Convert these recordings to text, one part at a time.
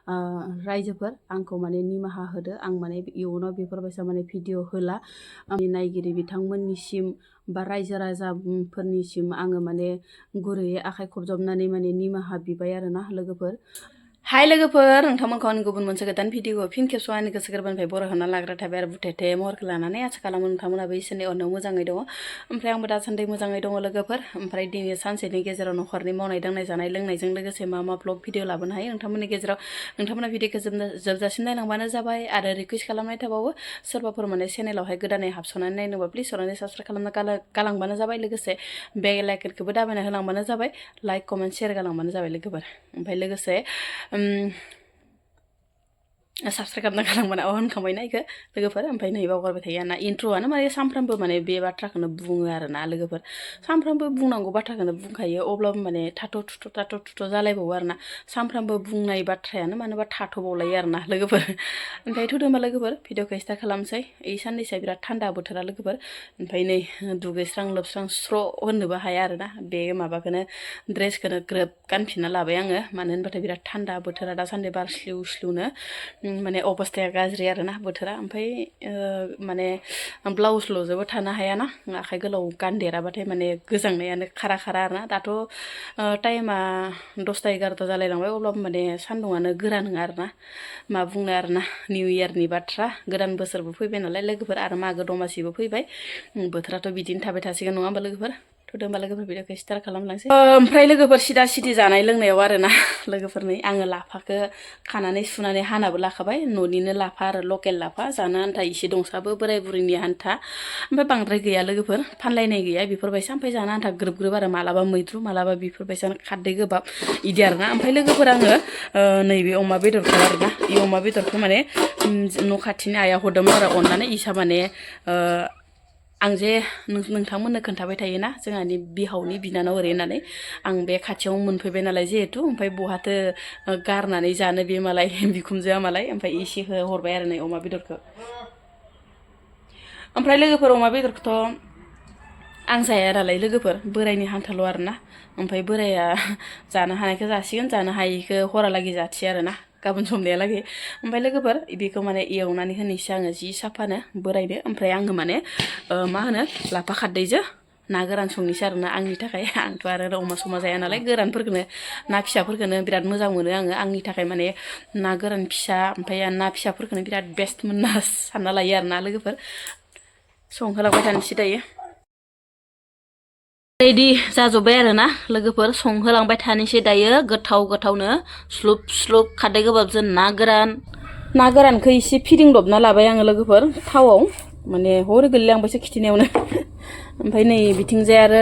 रायजोफोर आंखौ माने निमाहा होदो आं माने इयुनाव बेफोरबायसा माने भिडिअ होला आंनि नायगिरि बिथांमोननिसिम बा रायजो राजाफोरनिसिम आङो माने गुरैयै आखाइ खबजाबनानै माने निमाहा बिबाय आरोना लोगोफोर हाय लोगोफोर नोंथांमोनखौ आंनि गुबुन मोनसे गोदान भिडिअ फिन खेबस' आंनि गोसो गोरबोनिफ्राय बर' होना लाग्रा थाबाय आरो बुथेथे महरखौ लानानै आसा खालामो नोंथांमोनाबो इसोरनि अननायाव मोजाङै दङ ओमफ्राय आंबो दासान्दि मोजाङै दङ लोगोफोर ओमफ्राय दिनै सानसेनि गेजेराव न'खरनि मावनाय दांनाय जानाय लोंनायजों लोगोसे मा मा ब्लग भिडिअ लाबोनो हायो नोंथांमोननि गेजेराव नोंथांमोना भिडिअखौ जोबजासिम नायलांबानो जाबाय आरो रिकुवेस्ट खालामनाय थाबावो सोरबाफोर माने चेनेलावहाय गोदानै हाबस'नानै नायनोबा प्लिज अननानै साबस्क्राइब खालामना गालांबानो जाबाय लोगोसे बेल आइकनखौबो दाबायना होलांबानो जाबाय लाइक कमेन्ट शेयार गालांबानो जाबाय लोगोफोर ओमफ्राय लोगोसे साबस्क्राइब खालामना गालांबानो होनखांबायना इखो लोगोफोर ओमफ्राय नै बावगारबाय थायो आरोना इन्ट्र'आनो माने सानफ्रामबो माने बे बाथ्राखौनो बुङो आरोना लोगोफोर सानफ्रामबो बुंनांगौ बाथ्राखौनो बुंखायो अब्लाबो माने थाथ' थुथ' जालायबावो आरोना सानफ्रामबो बुंनाय बाथ्रायानो मानोबा थाथ'बावलायो आरोना लोगोफोर ओमफ्राय थुदो होमबा लोगोफोर भिडिअखौ स्टार्ट खालामसै ओइ साननैसोआ बिराद थान्दा बोथोरा लोगोफोर ओमफ्राय नै दुगैस्रां लोबस्रां स्र' होननोबो हाया आरोना बे माबाखौनो ड्रेसखौनो ग्रोब गानफिनना लाबाय आङो मानो होनबाथाय बिराद थान्दा बोथोरा दासान्दि बार स्लिउ स्लिउनो माने अबस्थाया गाज्रि आरोना बोथोरा ओमफ्राय माने ब्लाउसल'जोंबो थानो हायाना आखाइ गोलाव गानदेराबाथाय माने गोजांनायानो खारा आरोना दाथ' टाइमा 10ता 11ता जालायलांबाय अब्लाबो माने सान्दुङानो गोरा नङा आरोना मा बुंनो आरोना निउ इयारनि बाथ्रा गोदान बोसोरबो फैबाय नालाय लोगोफोर आरो मागो दमासिबो फैबाय बोथोराथ' बिदिनो थाबाय थासिगोन नङा होमबा लोगोफोर थुदो होमबा लोगोफोर भिडिअखौ स्टार्ट खालामलांसै ओमफ्राय लोगोफोर सिदा सिदि जानाय लोंनायाव आरोना लोगोफोर नै आङो लाफाखौ खानानै सुनानै हानाबो लाखाबाय न'निनो लाफा आरो लकेल लाफा जानो आन्था इसे दंसाबो बोराय बुरैनि आन्था ओमफ्राय बांद्राय गैया लोगोफोर फानलायनाय गैया बेफोरबायसा ओमफ्राय जानो आन्था ग्रोब ग्रोब आरो मालाबा मैद्रु मालाबा बेफोरबायसा खारदै गोबाब इदि आरोना ओमफ्राय लोगोफोर आङो नैबे अमा बेदरखौ आरोना इ अमा बेदरखौ माने न' खाथिनि आइया हरदोंमोन आरो अननानै इसा माने आं जे नोंथांमोननो खोन्थाबाय थायोना जोंहानि बिहावनि बिनानाव ओरै होननानै आं बे खाथियाव मोनफैबाय नालाय जिहेथु ओमफ्राय बहाथो गारनानै जानो बे मालाय बिखुनजोआ मालाय ओमफ्राय इसे हरबाय आरो नै अमा बेदरखौ ओमफ्राय लोगोफोर अमा बेदरखौथ' आं जाया नालाय लोगोफोर बोरायनि हान्थाल' आरोना ओमफ्राय बोराया जानो हानायखौ जासिगोन जानो हायिखौ हरालागै जाथियो आरोना गाबोन समनियालागै ओमफ्राय लोगोफोर बेखौ माने एवनानै होनोसै आङो जि साफानो बोरायनो ओमफ्राय आङो माने मा होनो लाफा खारदैजों ना गोरान संनोसै आरोना आंनि थाखाय आंथ' आरो अमा समा जाया नालाय गोरानफोरखौनो ना फिसाफोरखौनो बिराद मोजां मोनो आङो आंनि थाखाय माने ना गोरान फिसा ओमफ्राय ना फिसाफोरखौनो बिराद बेस्ट मोनना सानना लायो आरोना लोगोफोर संहोलांबाय थानोसै दायो रेडि जाजोब्बाय आरोना लोगोफोर संहोलांबाय थानोसै दायो गोथावनो स्लुब स्लुब खारदै गोबाबजों ना गोरानखौ एसे फिदिंदबना लाबाय आङो लोगोफोर थावआव माने हर गोलैलांबायसो खिथिनायावनो ओमफ्राय नै बिथिंजाय आरो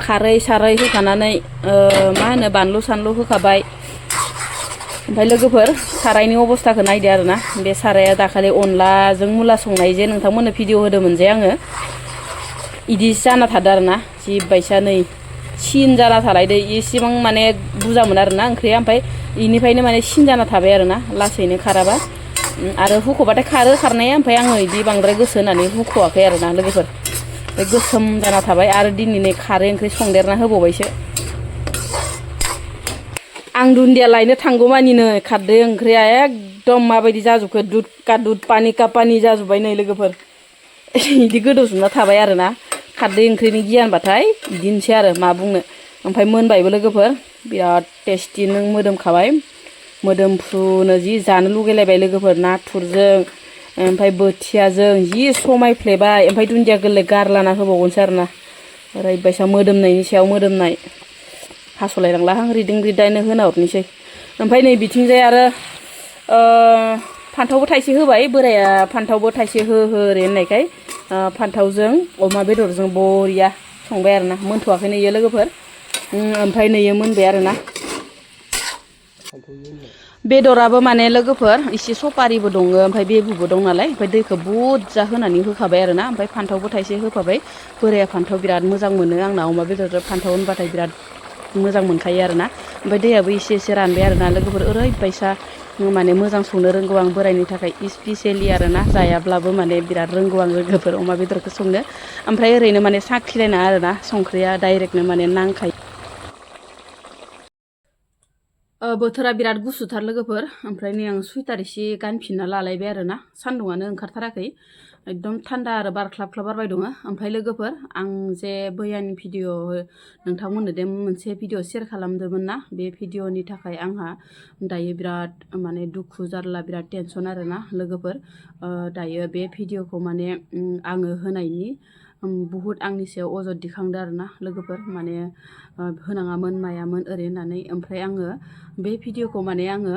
खारै सारै होखानानै मा होनो बानलु सानलु होखाबाय ओमफ्राय लोगोफोर सारायनि अबस्थाखौ नायदो आरोना बे साराया दाखालि अनलाजों मुला संनाय जे नोंथांमोननो भिडिअ होदोंमोन जे आङो इदि जाना थादो आरोना जि बायसा नै सिन जाना थालायदो इसेबां माने बुरजामोन आरोना ओंख्रिया ओमफ्राय इनिफ्रायनो माने सिन जाना थाबाय आरोना लासैनो खाराबा आरो हुख'बाथाय खारो खारनाया ओमफ्राय आङो इदि बांद्राय गोसो होनानै हुख'वाखै आरोना लोगोफोर ओमफ्राय गोसोम जाना थाबाय आरो दिनै नै खारै ओंख्रि संदेरना होबावबायसो आं दुन्दिया लायनो थांगौमानिनो खारदै ओंख्रिया एकदम माबायदि जाजोबखो दुध का दुध पानि का पानि जाजोब्बाय नै लोगोफोर इदि गोदौजोबना थाबाय आरोना खारदै ओंख्रिनि गियानबाथाय बिदिनोसै आरो मा बुंनो ओमफ्राय मोनबायबो लोगोफोर बिराद टेस्टि नों मोदोमखाबाय मोदोमफ्रुनो जि जानो लुगैलायबाय लोगोफोर नाथुरजों ओमफ्राय बोथियाजों जि समायफ्लेबाय ओमफ्राय दुन्दिया गोरलै गारलाना होबावगोनसो आरोना ओरैबायसा मोदोमनायनि सायाव मोदोमनाय हास'लायलांलाहां रिदिं रिदायनो होना हरनोसै ओमफ्राय नै बिथिंजाय आरो फान्थावबो थाइसे होबाय बोराया फान्थावबो थाइसे हो ओरै होननायखाय फान्थावजों अमा बेदरजों बरिया संबाय आरोना मोनथ'वाखै नैयो लोगोफोर ओमफ्राय नैयो मोनबाय आरोना बेदराबो माने लोगोफोर एसे सपारिबो दङ ओमफ्राय बेबुबो दं नालाय ओमफ्राय दैखौ बुरजा होनानै होखाबाय आरोना ओमफ्राय फान्थावबो थाइसे होफाबाय बोराया फान्थाव बिराद मोजां मोनो आंना अमा बेदरजों फान्थाव होनबाथाय बिराद मोजां मोनखायो आरोना ओमफ्य दैयाबो एसे रानबाय आरोना लोगोफोर ओरैबायसा माने मोजां संनो रोंगौ आं बोरायनि थाखाय स्पेसियेलि आरोना जायाब्लाबो माने बिराद रोंगौ आं लोगोफोर अमा बेदरखौ संनो ओमफ्राय ओरैनो माने साखिलायना आरोना संख्रिया डाइरेक्टनो माने नांखायो बोथोरा बिराद गुसुथार लोगोफोर ओमफ्राय नै आं सुइटार एसे गानफिनना लालायबाय आरोना सान्दुङानो ओंखारथाराखै एकदम थान्दा आरो बार ख्लाब ख्लाब बारबाय दङ ओमफ्राय लोगोफोर आं जे बैयानि भिडिअ नोंथांमोननो दे मोनसे भिडिअ शेयार खालामदोंमोन ना बे भिडिअनि थाखाय आंहा दायो बिराद माने दुखु जारला बिराद टेनसन आरोना लोगोफोर दायो बे भिडिअखौ माने आङो होनायनि बुहुत आंनि सायाव अजद दिखांदो आरोना लोगोफोर माने होनाङामोन मायामोन ओरै होननानै ओमफ्राय आङो बे भिडिअखौ माने आङो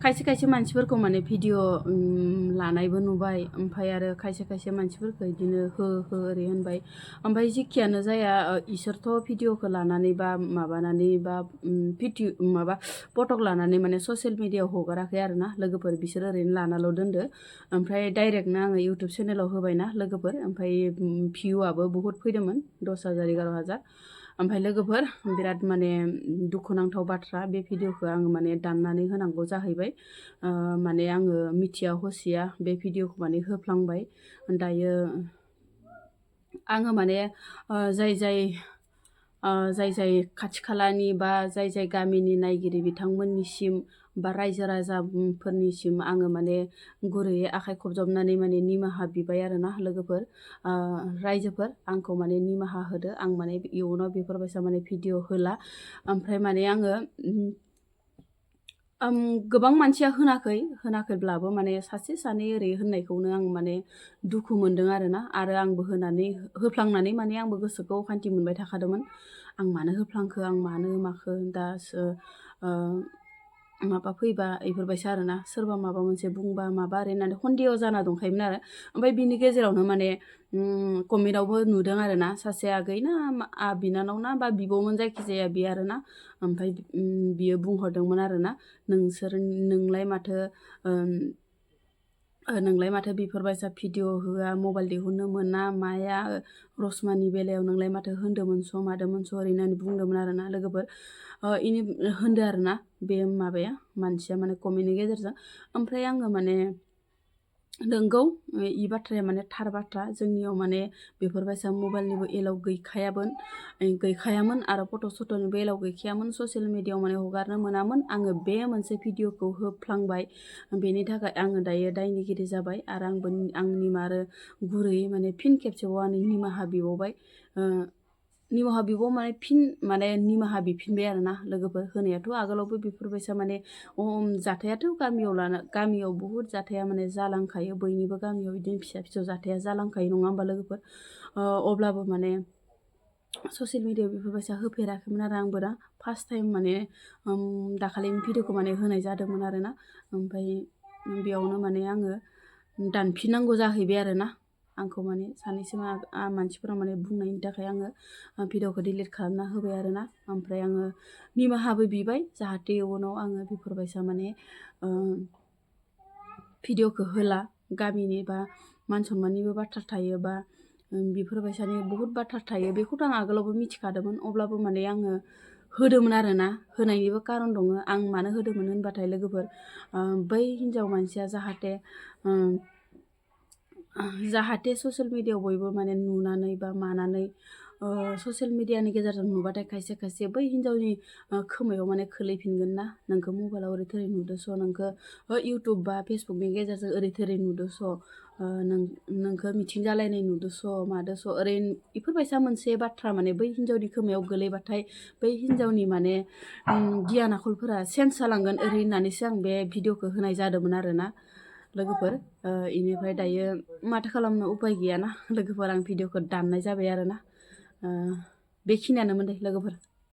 खायसे खायसे मानसिफोरखौ माने भिडिअ लानायबो नुबाय ओमफ्राय आरो खायसे खायसे मानसिफोरखौ बिदिनो हो ओरै होनबाय ओमफ्राय जेखियानो जाया इसोरथ' भिडिअखौ लानानै बा माबानानै बा भिडिअ माबा फटक लानानै माने ससियेल मिडियायाव हगाराखै आरोना लोगोफोर बिसोर ओरैनो लानाल' दोनदो ओमफ्राय डाइरेक्टनो आङो इउटुब चेनेलाव होबायना लोगोफोर ओमफ्राय भिउआबो बहुद फैदोंमोन 10,000 11,000 ओमफ्राय लोगोफोर बिराद माने दुखुनांथाव बाथ्रा बे भिडिअखौ आङो माने दाननानै होनांगौ जाहैबाय माने आङो मिथिया हसिया बे भिडिअखौ माने होफ्लांबाय दायो आङो माने जाय खाथि खालानि बा जाय गामिनि नायगिरि बिथांमोननिसिम बा रायजो राजाफोरनिसिम आङो माने गुरैयै आखाइ खबजबनानै माने निमाहा बिबाय आरोना लोगोफोर रायजोफोर आंखौ माने निमाहा होदो आं माने इयुनाव बेफोरबायसा माने भिडिअ होला ओमफ्राय माने आङो गोबां मानसिया होनाखैब्लाबो माने सासे सानै ओरै होननायखौनो आं माने दुखु मोनदों आरोना आरो आंबो होफ्लांनानै माने आंबो गोसोखौ अखान्थि मोनबाय थाखादोंमोन आं मानो होफ्लांखो आं मानो माखो दासो माबा फैबा इफोरबायसा आरोना सोरबा माबा मोनसे बुंबा माबा ओरै होननानै सन्देह जाना दंखायोमोन आरो ओमफ्राय बिनि गेजेरावनो माने कमेन्टआवबो नुदों आरोना सासे आगै ना बिनानाव ना बा बिब'मोन जायखिजाया बि आरोना ओमफ्राय बियो बुंहरदोंमोन आरोना नोंलाय माथो बेफोरबायसा भिडिअ होआ मबाइल दिहुननो मोना माया रसमानि बेलायाव नोंलाय माथो होन्दोंमोनस' मादोंमोनस' ओरै होननानै बुंदोंमोन आरोना लोगोफोर इनि होनदो आरोना बे माबाया मानसिया माने कमेन्टनि गेजेरजों ओमफ्राय आङो माने नोंगौ इ बाथ्राया माने थार बाथ्रा जोंनियाव माने बेफोरबायसा मबाइलनिबो एलाव गैखायामोन आरो फट' सट'निबो एलाव गैखायामोन ससियेल मिडियायाव माने हगारनो मोनामोन आङो बे मोनसे भिडिअखौ होफ्लांबाय बेनि थाखाय आङो दायो दायनिगिरि जाबाय आरो आंबो आंनि आरो गुरैयै माने फिन खेबसेबाव आं निमाहा बिबावबाय माने निमाहा बिफिनबाय आरोना लोगोफोर होनायाथ' आगोलावबो बेफोरबायसा माने जाथायाथ' गामियाव बहुद जाथाया माने जालांखायो बयनिबो गामियाव बिदिनो फिसा फिसौ जाथाया जालांखायो नङा होमबा लोगोफोर अब्लाबो माने ससियेल मिडियायाव बेफोरबायसा होफेराखैमोन आरो आंबो दा फार्स्ट टाइम माने दाखालिनि भिडिअखौ माने होनाय जादोंमोन आरोना ओमफ्राय बेयावनो माने आङो दानफिननांगौ जाहैबाय आरोना आंखौ माने सानैसो मानसिफोरा माने बुंनायनि थाखाय आङो भिडिअखौ डिलिट खालामना होबाय आरोना ओमफ्राय आङो निमाहाबो बिबाय जाहाथे उनाव आङो बेफोरबायसा माने भिडिअखौ होला गामिनि बा मान सनमाननिबो बाथ्रा थायो बा बेफोरबायसानि बहुद बाथ्रा थायो बेखौथ' आं आगोलावबो मिथिखादोंमोन अब्लाबो माने आङो होदोंमोन आरोना होनायनिबो कारन दङ आं मानो होदोंमोन होनबाथाय लोगोफोर बै हिन्जाव मानसिया जाहाथे ससियेल मिडियायाव बयबो माने नुनानै बा मानानै ससियेल मिडियानि गेजेरजों नुबाथाय खायसे बै हिन्जावनि खोमायाव माने खोलैफिनगोन ना नोंखौ मबाइलाव ओरै थोरै नुदोस' नोंखौ इउटुब बा फेसबुकनि गेजेरजों ओरै थोरै नुदोस' नोंखौ मिथिं जालायनाय नुदोस' मादोस' ओरै बेफोरबायसा मोनसे बाथ्रा माने बै हिन्जावनि खोमायाव गोलैबाथाय बै हिन्जावनि माने गियान आखलफोरा चेन्ज जालांगोन ओरै होननानैसो आं बे भिडिअखौ होनाय जादोंमोन आरोना लोगोफोर इनिफ्राय दायो माथो खालामनो उपाय गैयाना लोगोफोर आं भिडिअखौ दाननाय जाबाय आरोना बेखिनियानोमोन दे लोगोफोर।